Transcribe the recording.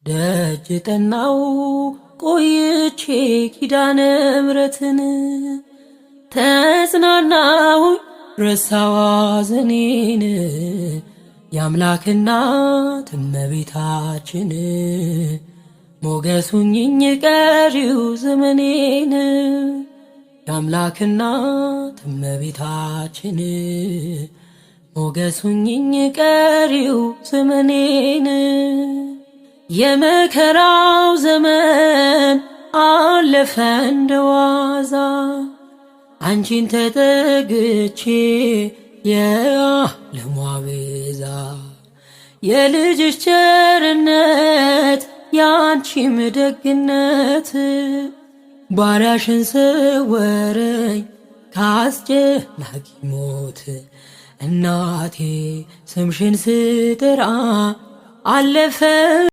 ደጅ ጠናው ቆይቼ ኪዳነ ምሕረትን ተጽናናሁኝ ረሳዋ ዘኔን የአምላክ እናት እመቤታችን ሞገሱኝኝ ቀሪው ዘመኔን የአምላክ እናት እመቤታችን ሞገሱኝኝ ቀሪው ዘመኔን የመከራው ዘመን አለፈ እንደዋዛ አንቺን ተጠግቼ የዓለሟ ቤዛ የልጅሽ ቸርነት የአንቺም ደግነት ባሪያሽን ሰወረኝ ካስጨናቂ ሞት እናቴ ስምሽን ስጠራ አለፈ።